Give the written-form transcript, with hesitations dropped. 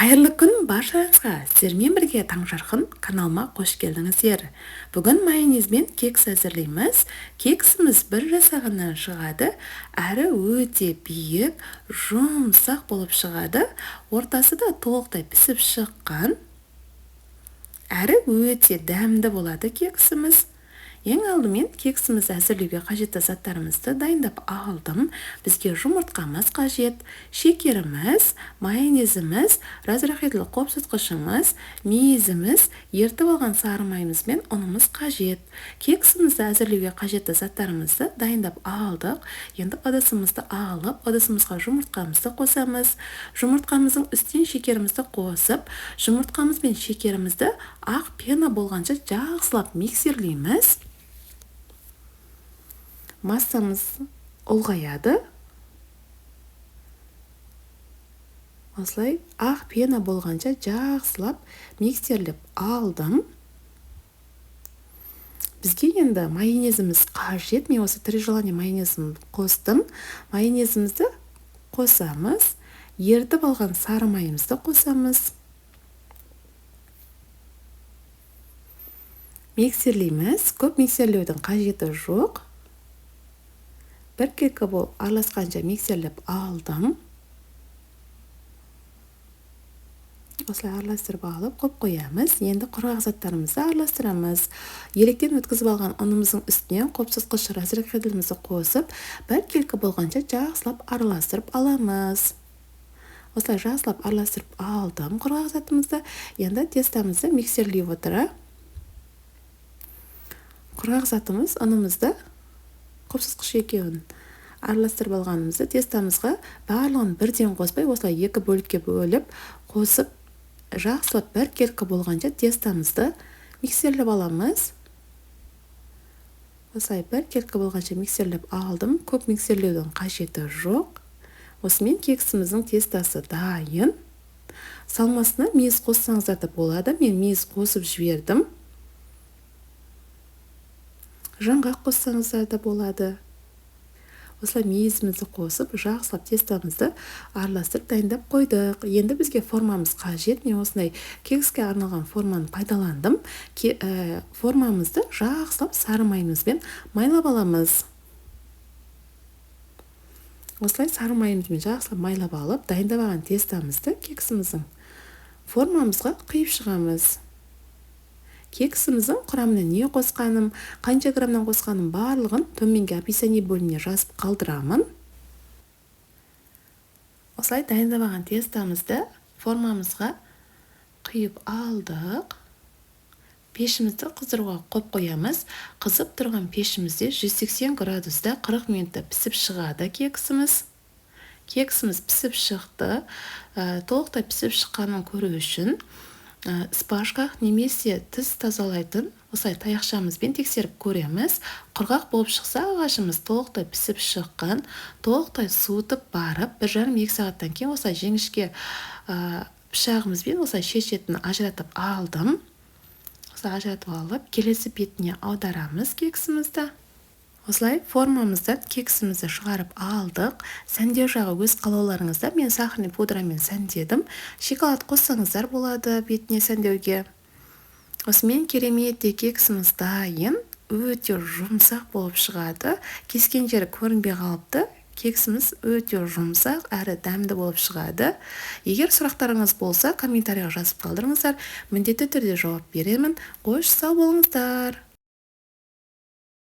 Қайырлы күн баршаңызға! Сіздермен бірге Таңжарқын каналыма қош келдіңіздер. Бүгін майонезбен кекс әзірлейміз. Кексіміз бір жасағаннан шығады, әрі өте биік, жұмсақ болып шығады. Ортасы да толықтай пісіп шыққан, әрі өте дәмді болады кексіміз. Ең алдымен кексімізді әзірлеуге қажетті заттарымызды дайындап алдым. Бізге жұмыртқамыз қажет, шекеріміз, майонезіміз, разрыхлитель қопсытқышымыз, мейізіміз, ертіп алған сары майымыз бен ұнымыз қажет. Кексімізді әзірлеуге қажетті заттарымызды дайындап алдық. Енді ыдысымызды алып, ыдысымызға жұмыртқамызды қосамыз. Жұмыртқамыздың үстінен шекерімізді қосып, жұмыртқамыз бен шекерімізді ақ пена болғанша жақсылап миксерлейміз. Массамыз ұлғаяды. Осылай ақ пена болғанша жақсылап миксерлеп алдым. Бізге енді майонезіміз қажет. Мен осы Три желания майонезін қостым. Майонезімізді қосамыз. Ерітіп алған сары майымызды қосамыз. Миксерлейміз. Көп миксерлеудің қажеті жоқ. Біркелкі болып араласқанша миксерлеп алдым. Осылай араластырып алып қойып қоямыз. Енді құрғақ заттарымызды араластырамыз. Електен өткізіп алған ұнымыздың үстінен қопсытқыш разрыхлителімізді қосып, біркелкі болғанша жақсылап араластырып аламыз. Осылай жақсылап араластырып алдым құрғақ затымызды. Енді тестамызды миксерлей отыра құрғақ затымыз ұнымызды қопсытқыш екеуін араластырып алғанымызды тестамызға барлығын бірден қоспай, осылай екі бөлікке бөліп қосып, жақсылап біркелкі болғанша тестамызды миксерлеп аламыз. Осылай біркелкі болғанша миксерлеп алдым. Көп миксерлеудің қажеті жоқ. Осымен кексіміздің тестасы дайын. Салмасына мейіз қоссаңыздар да болады. Мен мейіз қосып жібердім. Жаңғақ қоссаңыздар да болады. Осылай мейізімізді қосып, жақсылап тестамызды араластырып дайындап қойдық. Енді бізге формамыз қажет. Мен осындай кекске арналған форманы пайдаландым. Формамызды жақсылап сары майымызбен майлап аламыз. Осылай сары майымызбен жақсылап майлап алып, дайындап алған тестамызды кексіміздің формамызға құйып шығамыз. Кексіміздің құрамына не қосқаным, қанша грамнан қосқаным барлығын төменгі описание бөліміне жазып қалдырамын. Осылай дайындап алған тестамызды формамызға құйып алдық. Пешімізді қыздыруға қойып қоямыз. Қызып тұрған пешімізде 180 градуста 40 минутта пісіп шығады кексіміз. Кексіміз пісіп шықты. Толықтай пісіп шыққанын көру үшін спашка немесе тіс тазалайтын осылай таяқшамызбен тексеріп көреміз. Құрғақ болып шықса ағашымыз толықтай пісіп шыққан, толықтай суытып барып, 1,5-2 сағаттан кейін осылай жіңішке пышағымызбен осылай шешетін ажыратып алдым. Осылай ажыратып алып, келесі бетіне аударамыз кексімізді. Осылай формамыздан кексімізді шығарып алдық. Сәндеу жағы өз қалауларыңызда. Мен сахарный пудрамен сәндедім. Шоколад қоссаңыздар болады бетіне сәндеуге. Осымен керемет кексіміз дайын. Өте жұмсақ болып шығады. Кескен жері көрінбей қалыпты. Кексіміз өте жұмсақ әрі дәмді болып шығады. Егер сұрақтарыңыз болса, комментарийға жазып қалдырыңыздар. Міндетті түрде жауап беремін. Қош, сау болыңыздар.